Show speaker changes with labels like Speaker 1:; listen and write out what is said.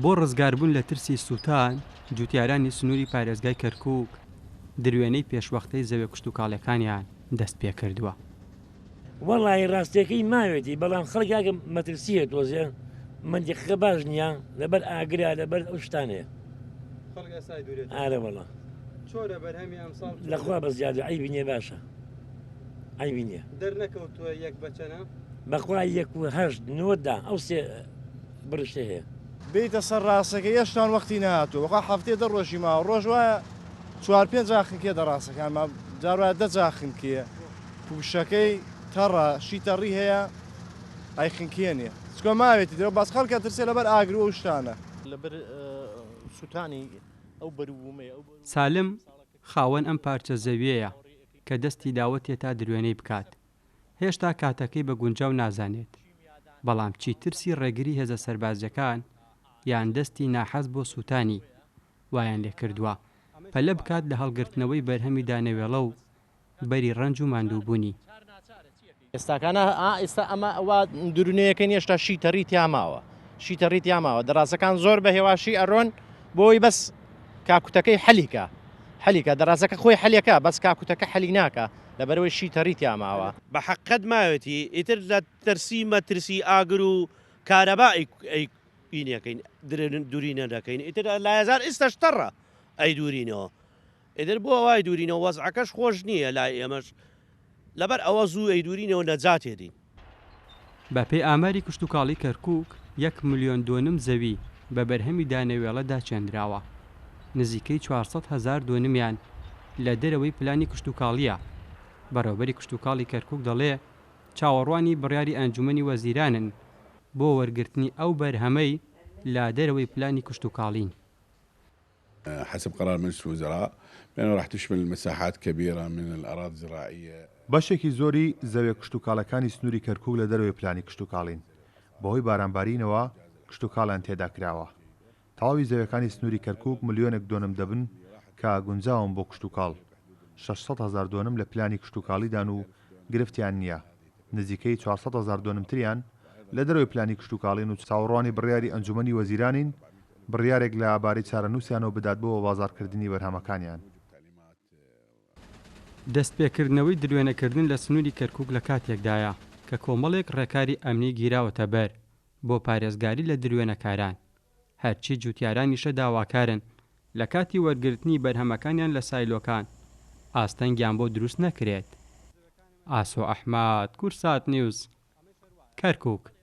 Speaker 1: بۆ ڕزگاربوون لە ترسی سووتان، جووتیارانی سنووری پارێزگای کەرکووک دروێنەی پێشوەختەی زەویە کشتوکاڵیەکانیان دەستپێکردووە.
Speaker 2: وەڵایی ڕاستیەکەی ماوێتی بەڵام خەڵک یاگە مەترسیە تۆزێ مەنتیقەکە باش نییە لەبەر ئاگرە لەبەر ئەو شتانەیە
Speaker 1: خەڵک ئێستا دوورێت
Speaker 2: ئارە وەڵا
Speaker 1: چۆرە بەرهەمی ئەمساڵ
Speaker 2: لەخوا بە زیادە عەیبی نییە باشە عەیبی نییە
Speaker 1: دەرنەکەوتووە یەک بە چەنە؟
Speaker 2: بەخوا یەک و هەشت نۆ دا ئەو سێ بڕشتە هەیە.
Speaker 3: بێیتە سەر ڕاستەکەی هێشتان وەختی نەهاتووە بەخوا هەفتەیە دە ڕۆژی ماوە ڕۆژ وایە چوار پێنج جار خنکێ دە ڕاستەکانما جار وایە دە جار خنکێ پوشەکەی تەڕە شی تەڕی هەیە ئەی خنکێنێ چکۆ ماوێتی درەو بەس خەڵک ئەترسێ لەبەر ئاگر و ئەو شتانە.
Speaker 4: لەبەر سوتانی ئەو بەروبوومەیە ئەو بەروبوومە
Speaker 1: سالم خاوەن ئەم پارچە زەویەیە کە دەستی داوەتێ تا دروێنەی بکات هێشتا کاتەکەی بە گونجاو نازانێت، بەڵام چی ترسی ڕێگری هێزە سەربازیەکان یان دەستی ناحەز بۆ سوتانی وایان لێکردوە پەلە بکات لە هەڵگرتنەوەی بەرهەمی دانەوێڵە و بەری ڕەنج و ماندووبونی.
Speaker 4: ئێستاکانە ئا ئێستا ئەمە وا درونەیەکەن هێشتا شی تەڕی تیا ماوە شی تەڕی تیا ماوە دەرازەکان زۆر بە هێواشی ئەڕۆن بۆی بەس کاکوتەکەی حەلیکە حەلیکە دەرازەکە خۆی حەلەکە بەس کاکوتەکە حەلی ناکە لەبەرئەوەی شی تەڕی تیا ماوە.
Speaker 5: بە حەققەت ماوێتی ئیتر لە ترسی مەترسی ئاگر و کارەبا ئەی ئینەکەین دورینە دەکەین ئیتر لایەزار ئیستەش تەڕە ئەی دورینەوە ئیتر بۆ وای دورینەوە وەزعەکەش خۆش نییە لای ئێمەش لەبەر ئەوە زوو ئەی دورینەوە نەجاتێ دین.
Speaker 1: بەپێی ئاماری کشتوکاڵی کەرکوک، یەک ملیۆن دۆنم زەوی بە بەرهەمی دانەوێڵە داچێنراوە، نزیکەی 400 هەزار دۆنمیان لە دەرەوەی پلانی کشتوکاڵییە، بەڕێوەبەری کشتوکاڵی کەرکوک دەڵێ، چاوەڕوانی بڕیاری ئەنجومەنی وەزیرانن بۆ وەرگرتنی ئەو بەرهەمەی لە دەرەوەی پلانی کشتوکاڵین.
Speaker 6: حسب قرار مجلس الوزراء بأنه راح تشمل مساحات كبيرة من الأراضي الزراعية.
Speaker 7: بەشێکی زۆری زەویە کشتوکاڵەکانی سنووری کەرکووک لە دەرەوەی پلانی کشتوکاڵین، بەهۆی بارانبارینەوە کشتوکاڵیان تێدا کراوە. تەواوی زەویەکانی سنووری کەرکووک ملیۆنێک دۆنم دەبن کە گونجاون بۆ کشتوکاڵ، 600 هەزار دۆنم لە پلانی کشتوکاڵیدان و گرفتیان نییە، نزیکەی 400 هەزار دۆنمتریان لە دەرەوەی پلانی کشتوکاڵین و چاوەڕوانی بڕیاری ئەنجوومەنی وەزیرانین بڕیارێک لە بارەی چارەنووسیانەوە بدات بۆ بەبازاڕکردنی بەرهەمەکانیان.
Speaker 1: دەستپێکردنەوەی دروێنەکردن لە سنووری کەرکووک لە کاتێکدایە کە کۆمەڵێک ڕێکاری ئەمنی گیراوەتە بەر بۆ پارێزگاری لە دروێنەکاران، هەرچی جووتیارانیشە داواکارن لە کاتی وەرگرتنی بەرهەمەکانیان لە سایلۆکان ئاستەنگیان بۆ دروست نەکرێت. ئاسۆ ئەحمەد، کوردسات نیوز، کەرکووک.